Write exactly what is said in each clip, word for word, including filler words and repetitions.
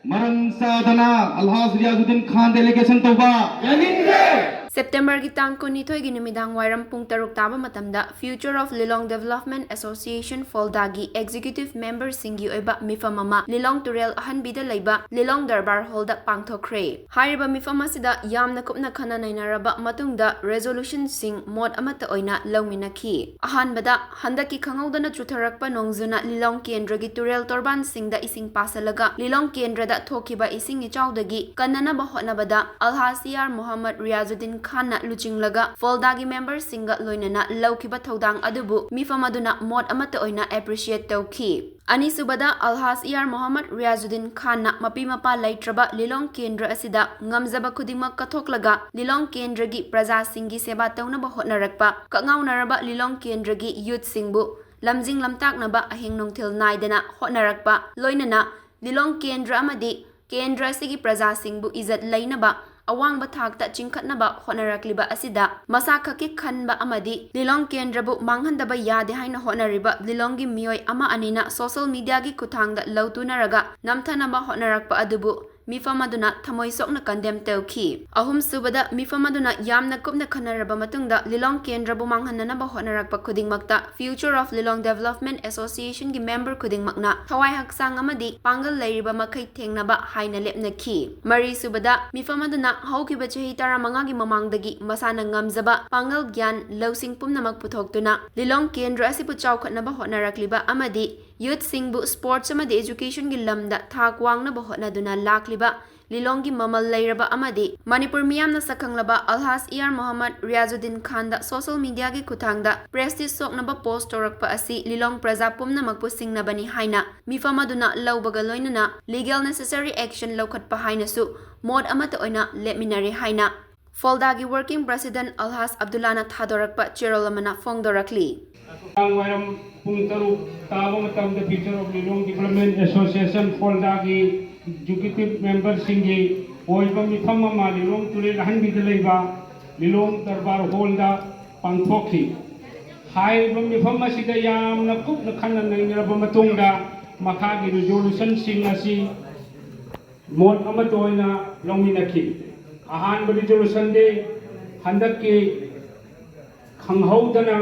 ꯃꯔꯝ ꯆꯥꯗꯅ ꯑꯜꯍꯥꯖ ꯔꯤꯌꯥꯖꯨꯗꯤꯟ ꯈꯥꯟ delegation ꯇꯧꯕ ꯌꯥꯅꯤꯡꯗꯦ꯫ ꯁꯦꯞꯇꯦꯝꯕꯔꯒꯤ ꯇꯥꯡ ꯀꯨꯟꯅꯤꯊꯣꯏꯒꯤ ꯅꯨꯃꯤꯗꯥꯡ ꯋꯥꯏꯔꯝ ꯄꯨꯡ ꯇꯔꯨꯛ ꯇꯥꯕ ꯃꯇꯝꯗ Future of Lilong Development Association, ꯐꯣꯜꯗꯥꯒꯤ executive memberꯁꯤꯡꯒꯤ ꯑꯣꯏꯕ ꯃꯤꯐꯝ ꯑꯃ ꯂꯤꯂꯣꯡ ꯇꯨꯔꯦꯜ ꯑꯍꯟꯕꯤꯗ ꯂꯩꯕ ꯂꯤꯂꯣꯡ ꯗꯔꯕꯥꯔ ꯍꯣꯜꯗ ꯄꯥꯡꯊꯣꯛꯈ꯭ꯔꯦ꯫ ꯍꯥꯏꯔꯤꯕ ꯃꯤꯐꯝ ꯑꯁꯤꯗ ꯌꯥꯝꯅ ꯀꯨꯞꯅ ꯈꯟꯅ ꯅꯩꯅꯔꯕ ꯃꯇꯨꯡꯗ resolutionꯁꯤꯡ ꯃꯣꯠ ꯑꯃꯠꯇ ꯑꯣꯏꯅ ꯂꯧꯃꯤꯟꯅꯈꯤ꯫ ꯑꯍꯥꯟꯕꯗ, ꯍꯟꯗꯛꯀꯤ ꯈꯪꯍꯧꯗꯅ ꯆꯨꯊꯔꯛꯄ ꯅꯣꯡꯖꯨꯅ ꯂꯤꯂꯣꯡ ꯀꯦꯟꯗ꯭ꯔꯒꯤ ꯇꯨꯔꯦꯜ ꯇꯣꯔꯕꯥꯟꯁꯤꯡꯗ ꯏꯁꯤꯡ ꯄꯥꯁꯜꯂꯒ ꯂꯤꯂꯣꯡ ꯀꯦꯟꯗ꯭ꯔꯗ ꯊꯣꯛꯈꯤꯕ ꯏꯁꯤꯡ ꯏꯆꯥꯎꯗꯒꯤ ꯀꯟꯅꯅꯕ ꯍꯣꯠꯅꯕꯗ ꯑꯜꯍꯥꯖ ꯏ ꯑꯥꯔ ꯃꯣꯍꯝꯃꯗ ꯔꯤꯌꯥꯖꯨꯗꯤꯟ ꯈꯥꯟꯅ ꯂꯨꯆꯤꯡꯂꯒ ꯐꯣꯜꯗꯥꯒꯤ memberꯁꯤꯡꯒ ꯂꯣꯏꯅꯅ ꯂꯧꯈꯤꯕ ꯊꯧꯗꯥꯡ ꯑꯗꯨꯕꯨ ꯃꯤꯐꯝ ꯑꯗꯨꯅ ꯃꯣꯠ ꯑꯃꯠꯇ ꯑꯣꯏꯅ appreciate ꯇꯧꯈꯤ꯫ ꯑꯅꯤꯁꯨꯕꯗ, ꯑꯜꯍꯥꯖ ꯏ ꯑꯥꯔ ꯃꯣꯍꯝꯃꯗ ꯔꯤꯌꯥꯖꯨꯗꯤꯟ ꯈꯥꯟꯅ ꯃꯄꯤ ꯃꯄꯥ ꯂꯩꯇ꯭ꯔꯕ ꯂꯤꯂꯣꯡ ꯀꯦꯟꯗ꯭ꯔ ꯑꯁꯤꯗ ꯉꯝꯖꯕ ꯈꯨꯗꯤꯡꯃꯛ ꯀꯠꯊꯣꯛꯂꯒ ꯂꯤꯂꯣꯡ ꯀꯦꯟꯗ꯭ꯔꯒꯤ ꯄ꯭ꯔꯖꯥꯁꯤꯡꯒꯤ ꯁꯦꯕꯥ ꯇꯧꯅꯕ ꯍꯣꯠꯅꯔꯛꯄ, ꯀꯛꯉꯥꯎꯅꯔꯕ ꯂꯤꯂꯣꯡ ꯀꯦꯟꯗ꯭ꯔꯒꯤ youthꯁꯤꯡꯕꯨ ꯂꯝꯖꯤꯡ ꯂꯝꯇꯥꯛꯅꯕ ꯑꯍꯤꯡ ꯅꯨꯡꯊꯤꯜ ꯅꯥꯏꯗꯅ ꯍꯣꯠꯅꯔꯛꯄ, ꯂꯣꯏꯅꯅ ꯂꯤꯂꯣꯡ ꯀꯦꯟꯗ꯭ꯔ ꯑꯃꯗꯤ ꯀꯦꯟꯗ꯭ꯔ ꯑꯁꯤꯒꯤ ꯄ꯭ꯔꯖꯥꯁꯤꯡꯕꯨ ꯏꯖꯠ ꯂꯩꯅꯕ, ꯑꯋꯥꯡꯕ ꯊꯥꯛꯇ ꯆꯤꯡꯈꯠꯅꯕ ꯍꯣꯠꯅꯔꯛꯂꯤꯕ ꯑꯁꯤꯗ ꯃꯁꯥ ꯈꯛꯀꯤ ꯈꯟꯕ ꯑꯃꯗꯤ ꯂꯤꯂꯣꯡ ꯀꯦꯟꯗ꯭ꯔꯕꯨ ꯃꯥꯡꯍꯟꯗꯕ ꯌꯥꯗꯦ ꯍꯥꯏꯅ ꯍꯣꯠꯅꯔꯤꯕ ꯂꯤꯂꯣꯡꯒꯤ ꯃꯤꯑꯣꯏ ꯑꯃ ꯑꯅꯤꯅ social mediaꯒꯤ ꯈꯨꯠꯊꯥꯡꯗ ꯂꯧ ꯇꯨꯅꯔꯒ ꯅꯝꯊꯅꯕ ꯍꯣꯠꯅꯔꯛꯄ ꯑꯗꯨꯕꯨ ꯃꯤꯐꯝ ꯑꯗꯨꯅ ꯊꯃꯣꯏ ꯁꯣꯛꯅ condemn ꯇꯧꯈꯤ꯫ ꯑꯍꯨꯝꯁꯨꯕꯗ, ꯃꯤꯐꯝ ꯑꯗꯨꯅ ꯌꯥꯝꯅ ꯀꯨꯞꯅ ꯈꯟꯅꯔꯕ ꯃꯇꯨꯡꯗ ꯂꯤꯂꯣꯡ ꯀꯦꯟꯗ꯭ꯔꯕꯨ ꯃꯥꯡꯍꯟꯅꯅꯕ ꯍꯣꯠꯅꯔꯛꯄ ꯈꯨꯗꯤꯡꯃꯛꯇ Future of Lilong Development Associationꯒꯤ member ꯈꯨꯗꯤꯡꯃꯛꯅ ꯊꯋꯥꯏ ꯍꯛꯆꯥꯡ ꯑꯃꯗꯤ ꯄꯥꯡꯒꯜ ꯂꯩꯔꯤꯕ ꯃꯈꯩ ꯊꯦꯡꯅꯕ ꯍꯥꯏꯅ ꯂꯦꯞꯅꯈꯤ꯫ ꯃꯔꯤꯁꯨꯕꯗ, ꯃꯤꯐꯝ ꯑꯗꯨꯅ ꯍꯧꯈꯤꯕ ꯆꯍꯤ ꯇꯔꯥꯃꯉꯥꯒꯤ ꯃꯃꯥꯡꯗꯒꯤ ꯃꯁꯥꯅ ꯉꯝꯖꯕ ꯄꯥꯡꯒꯜ, ꯒ꯭ꯌꯥꯟ, ꯂꯧꯁꯤꯡ ꯄꯨꯝꯅꯃꯛ ꯄꯨꯊꯣꯛꯇꯨꯅ ꯂꯤꯂꯣꯡ ꯀꯦꯟꯗ꯭ꯔ ꯑꯁꯤꯕꯨ ꯆꯥꯎꯈꯠꯅꯕ ꯍꯣꯠꯅꯔꯛꯂꯤꯕ ꯑꯃꯗꯤ youthꯁꯤꯡꯕꯨ sports ꯑꯃꯗꯤ educationꯒꯤ ꯂꯝꯗ ꯊꯥꯛ ꯋꯥꯡꯅꯕ ꯍꯣꯠꯅꯗꯨꯅ ꯂꯥꯛꯂꯤꯕ ꯂꯤꯂꯣꯡꯒꯤ ꯃꯃꯜ ꯂꯩꯔꯕ ꯑꯃꯗꯤ ꯃꯅꯤꯄꯨꯔ ꯃꯤꯌꯥꯝꯅ ꯁꯛꯈꯪꯂꯕ ꯑꯜꯍꯥꯖ E R Mohammad Riyazuddin ꯈꯥꯟꯗ social mediaꯒꯤ ꯈꯨꯠꯊꯥꯡꯗ prestige ꯁꯣꯛꯅꯕ post ꯇꯧꯔꯛꯄ ꯑꯁꯤ ꯂꯤꯂꯣꯡ ꯄ꯭ꯔꯖꯥ ꯄꯨꯝꯅꯃꯛꯄꯨ ꯁꯤꯡꯅꯕꯅꯤ ꯍꯥꯏꯅ ꯃꯤꯐꯝ ꯑꯗꯨꯅ ꯂꯧꯕꯒ ꯂꯣꯏꯅꯅ legal necessary action ꯂꯧꯈꯠꯄ ꯍꯥꯏꯅꯁꯨ ꯃꯣꯠ ꯑꯃꯠꯇ ꯑꯣꯏꯅ ꯂꯦꯞꯃꯤꯟꯅꯔꯦ ꯍꯥꯏꯅ ꯐꯣꯜꯗꯥꯒꯤ working president ꯑꯜꯍꯥꯖ ꯑꯕꯗꯨꯜꯂꯥꯅ ꯊꯥꯗꯣꯔꯛꯄ ꯆꯦꯔꯣꯜ ꯑꯃꯅ ꯐꯣꯡꯗꯣꯔꯛꯂꯤ꯫ ꯅꯨꯃꯤꯗꯥꯡ ꯋꯥꯏꯔꯝ ꯄꯨꯡ ꯇꯔꯨꯛ ꯇꯥꯕ ꯃꯇꯝꯗ Future of Lilong Development Association, ꯐꯣꯜꯗꯥꯒꯤ executive memberꯁꯤꯡꯒꯤ ꯑꯣꯏꯕ ꯃꯤꯐꯝ ꯑꯃ ꯂꯤꯂꯣꯡ ꯇꯨꯔꯦꯜ ꯑꯍꯟꯕꯤꯗ ꯂꯩꯕ ꯂꯤꯂꯣꯡ ꯗꯔꯕꯥꯔ ꯍꯣꯜꯗ ꯄꯥꯡꯊꯣꯛꯈꯤ꯫ ꯍꯥꯏꯔꯤꯕ ꯃꯤꯐꯝ ꯑꯁꯤꯗ ꯌꯥꯝꯅ ꯀꯨꯞꯅ ꯈꯟꯅ ꯅꯩꯅꯔꯕ ꯃꯇꯨꯡꯗ ꯃꯈꯥꯒꯤ resolutionꯁꯤꯡ ꯑꯁꯤ ꯃꯣꯠ ꯑꯃꯠꯇ ꯑꯣꯏꯅ ꯂꯧꯃꯤꯟꯅꯈꯤ꯫ ꯑꯍꯥꯟꯕ ꯔꯤꯖꯣꯂꯨꯁꯟꯗꯤ ꯍꯟꯗꯛꯀꯤ ꯈꯪꯍꯧꯗꯅ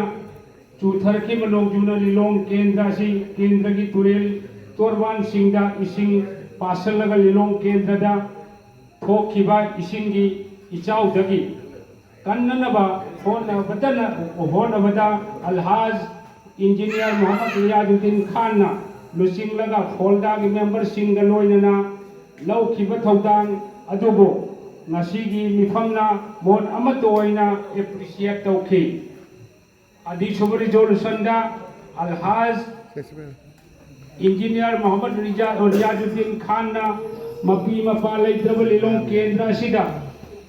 ꯆꯨꯊꯔꯛꯈꯤꯕ ꯅꯣꯡꯖꯨꯅ ꯂꯤꯂꯣꯡ ꯀꯦꯟꯗ꯭ꯔ ꯑꯁꯤ ꯀꯦꯟꯗ꯭ꯔꯒꯤ ꯇꯨꯔꯦꯜ ꯇꯣꯔꯕꯥꯟꯁꯤꯡꯗ ꯏꯁꯤꯡ ꯄꯥꯁꯜꯂꯒ ꯂꯤꯂꯣꯡ ꯀꯦꯟꯗ꯭ꯔꯗ ꯊꯣꯛꯈꯤꯕ ꯏꯁꯤꯡꯒꯤ ꯏꯆꯥꯎꯗꯒꯤ ꯀꯟꯅꯅꯕ ꯍꯣꯠꯅꯕꯗꯅ ꯍꯣꯠꯅꯕꯗ ꯑꯜꯍꯥꯖ ꯏꯟꯖꯤꯅꯤꯌꯥꯔ ꯃꯨꯍꯝꯃꯗ ꯔꯤꯌꯥꯖꯨꯗꯤꯟ ꯈꯥꯟꯅ ꯂꯨꯆꯤꯡꯂꯒ ꯐꯣꯜꯗꯥꯒꯤ ꯃꯦꯝꯕꯔꯁꯤꯡꯒ ꯂꯣꯏꯅꯅ ꯂꯧꯈꯤꯕ ꯊꯧꯗꯥꯡ ꯑꯗꯨꯕꯨ ꯉꯁꯤꯒꯤ ꯃꯤꯐꯝꯅ ꯃꯣꯠ ꯑꯃꯠꯇ ꯑꯣꯏꯅ ꯑꯦꯄ꯭ꯔꯤꯁꯤꯌꯦꯠ ꯇꯧꯈꯤ꯫ ꯑꯅꯤꯁꯨꯕ ꯔꯤꯖꯣꯂꯨꯁꯟꯗ ꯑꯜꯍꯥꯖ ꯏꯟꯖꯤꯅꯤꯌꯥꯔ ꯃꯨꯍꯝꯃꯗ ꯔꯤꯖꯥ-, ꯔꯤꯌꯥꯖꯨꯗꯤꯟ ꯈꯥꯟꯅ ꯃꯄꯤ ꯃꯄꯥ ꯂꯩꯇ꯭ꯔꯕ ꯂꯤꯂꯣꯡ ꯀꯦꯟꯗ꯭ꯔ ꯑꯁꯤꯗ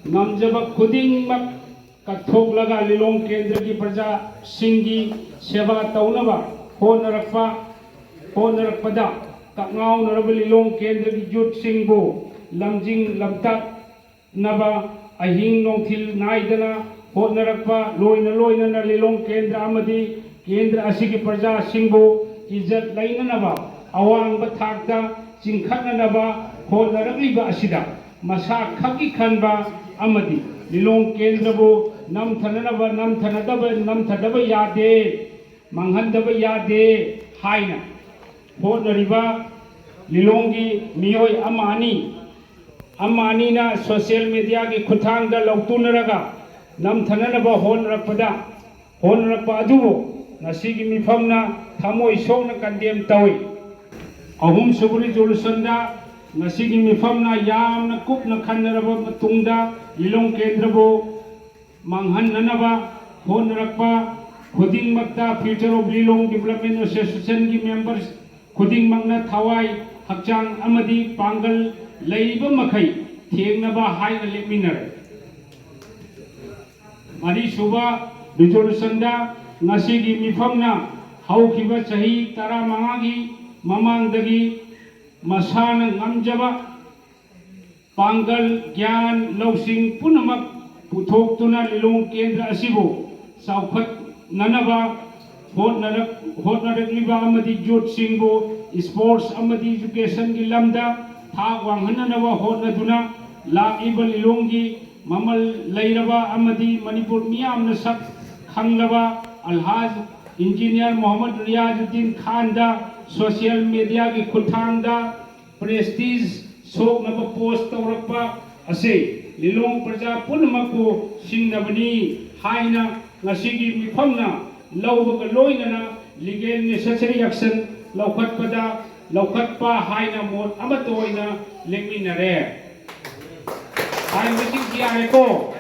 ꯉꯝꯖꯕ ꯈꯨꯗꯤꯡꯃꯛ ꯀꯠꯊꯣꯛꯂꯒ ꯂꯤꯂꯣꯡ ꯀꯦꯟꯗ꯭ꯔꯒꯤ ꯄ꯭ꯔꯖꯥꯁꯤꯡꯒꯤ ꯁꯦꯕꯥ ꯇꯧꯅꯕ ꯍꯣꯠꯅꯔꯛꯄ, ꯍꯣꯠꯅꯔꯛꯄꯗ ꯀꯛꯉꯥꯎꯅꯔꯕ ꯂꯤꯂꯣꯡ ꯀꯦꯟꯗ꯭ꯔꯒꯤ ꯌꯨꯠꯁꯤꯡꯕꯨ ꯂꯝꯖꯤꯡ ꯂꯝꯇꯥꯛ ꯅꯕ ꯑꯍꯤꯡ ꯅꯣꯡꯊꯤꯜ ꯅꯥꯏꯗꯅ ꯍꯣꯠꯅꯔꯛꯄ, ꯂꯣꯏꯅ ꯂꯣꯏꯅꯅ ꯂꯤꯂꯣꯡ ꯀꯦꯟꯗ꯭ꯔ ꯑꯃꯗꯤ ꯀꯦꯟꯗ꯭ꯔ ꯑꯁꯤꯒꯤ ꯄ꯭ꯔꯖꯥꯁꯤꯡꯕꯨ ꯏꯖꯠ ꯂꯩꯅꯅꯕ, ꯑꯋꯥꯡꯕ ꯊꯥꯛꯇ ꯆꯤꯡꯈꯠꯅꯅꯕ ꯍꯣꯠꯅꯔꯛꯂꯤꯕ ꯑꯁꯤꯗ ꯃꯁꯥ ꯈꯛꯀꯤ ꯈꯟꯕ ꯑꯃꯗꯤ ꯂꯤꯂꯣꯡ ꯀꯦꯟꯗ꯭ꯔꯕꯨ ꯅꯝꯊꯅꯅꯕ, ꯅꯝꯊꯅꯗꯕ, ꯅꯝꯊꯗꯕ ꯌꯥꯗꯦ, ꯃꯥꯡꯍꯟꯗꯕ ꯌꯥꯗꯦ ꯍꯥꯏꯅ ꯍꯣꯠꯅꯔꯤꯕ ꯂꯤꯂꯣꯡꯒꯤ ꯃꯤꯑꯣꯏ ꯑꯃ ꯑꯅꯤ, ꯑꯃ ꯑꯅꯤꯅ ꯁꯣꯁꯤꯌꯦꯜ ꯃꯦꯗꯤꯌꯥꯒꯤ ꯈꯨꯠꯊꯥꯡꯗ ꯂꯧꯇꯨꯅꯔꯒ ꯅꯝꯊꯅꯅꯕ ꯍꯣꯠꯅꯔꯛꯄꯗ, ꯍꯣꯠꯅꯔꯛꯄ ꯑꯗꯨꯕꯨ ꯉꯁꯤꯒꯤ ꯃꯤꯐꯝꯅ ꯊꯃꯣꯏ ꯁꯣꯛꯅ ꯀꯟꯗꯦꯝ ꯇꯧꯏ꯫ ꯑꯍꯨꯝꯁꯨꯕ ꯔꯤꯖꯣꯂꯨꯁꯟꯗ ꯉꯁꯤꯒꯤ ꯃꯤꯐꯝꯅ ꯌꯥꯝꯅ ꯀꯨꯞꯅ ꯈꯟꯅꯔꯕ ꯃꯇꯨꯡꯗ ꯂꯤꯂꯣꯡ ꯀꯦꯟꯗ꯭ꯔꯕꯨ ꯃꯥꯡꯍꯟꯅꯅꯕ ꯍꯣꯠꯅꯔꯛꯄ ꯈꯨꯗꯤꯡꯃꯛꯇ Future of Lilong Development Associationꯒꯤ ꯃꯦꯝꯕꯔ ꯈꯨꯗꯤꯡꯃꯛꯅ ꯊꯋꯥꯏ, ꯍꯛꯆꯥꯡ ꯑꯃꯗꯤ ꯄꯥꯡꯒꯜ ꯂꯩꯕ ꯃꯈꯩ ꯊꯦꯡꯅꯕ ꯍꯥꯏꯅ ꯂꯦꯞꯃꯤꯟꯅꯔꯦ꯫ ꯃꯔꯤꯁꯨꯕ ꯔꯤꯖꯣꯂꯨꯁꯟꯗ ꯉꯁꯤꯒꯤ ꯃꯤꯐꯝꯅ ꯍꯧꯈꯤꯕ ꯆꯍꯤ ꯇꯔꯥꯃꯉꯥꯒꯤ ꯃꯃꯥꯡꯗꯒꯤ ꯃꯁꯥꯅ ꯉꯝꯖꯕ ꯄꯥꯡꯒꯜ, ꯒ꯭ꯌꯥꯟ, ꯂꯧꯁꯤꯡ ꯄꯨꯝꯅꯃꯛ ꯄꯨꯊꯣꯛꯇꯨꯅ ꯂꯤꯂꯣꯡ ꯀꯦꯟꯗ꯭ꯔ ꯑꯁꯤꯕꯨ ꯆꯥꯎꯈꯠꯅꯅꯕ ꯍꯣꯠꯅꯔꯛ-, ꯍꯣꯠꯅꯔꯛꯂꯤꯕ ꯑꯃꯗꯤ ꯌꯨꯠꯁꯤꯡꯕꯨ ꯁ꯭ꯄꯣꯔꯠꯁ ꯑꯃꯗꯤ ꯏꯖꯨꯀꯦꯁꯟꯒꯤ ꯂꯝꯗ ꯊꯥꯛ ꯋꯥꯡꯍꯟꯅꯅꯕ ꯍꯣꯠꯅꯗꯨꯅ ꯂꯥꯛꯂꯤꯕ ꯂꯤꯂꯣꯡꯒꯤ ꯃꯃꯜ ꯂꯩꯔꯕ ꯑꯃꯗꯤ ꯃꯅꯤꯄꯨꯔ ꯃꯤꯌꯥꯝꯅ ꯁꯛ ꯈꯪꯂꯕ ꯑꯜꯍꯥꯖ ꯏꯟꯖꯤꯅꯤꯌꯥꯔ ꯃꯣꯍꯝꯃꯗ ꯔꯤꯌꯥꯖꯨꯗꯤꯟ ꯈꯥꯟꯗ ꯁꯣꯁꯤꯌꯦꯜ ꯃꯦꯗꯤꯌꯥꯒꯤ ꯈꯨꯠꯊꯥꯡꯗ ꯄ꯭ꯔꯦꯁꯇꯤꯖ ꯁꯣꯛꯅꯕ ꯄꯣꯁ ꯇꯧꯔꯛꯄ ꯑꯁꯤ ꯂꯤꯂꯣꯡ ꯄ꯭ꯔꯖꯥ ꯄꯨꯝꯅꯃꯛꯄꯨ ꯁꯤꯡꯅꯕꯅꯤ ꯍꯥꯏꯅ ꯉꯁꯤꯒꯤ ꯃꯤꯐꯝꯅ ꯂꯧꯕꯒ ꯂꯣꯏꯅꯅ ꯂꯤꯒꯦꯜ ꯅꯦꯁꯦꯁꯔꯤ ꯑꯦꯛꯁꯟ ꯂꯧꯈꯠꯄꯗ ꯂꯧꯈꯠꯄ ꯍꯥꯏꯅ ꯃꯣꯠ ꯑꯃꯠꯇ ꯑꯣꯏꯅ ꯂꯦꯡꯃꯤꯟꯅꯔꯦ꯫ ꯍꯥꯏꯔꯤꯕꯁꯤꯡꯁꯤ ꯌꯥꯔꯦꯀꯣ꯫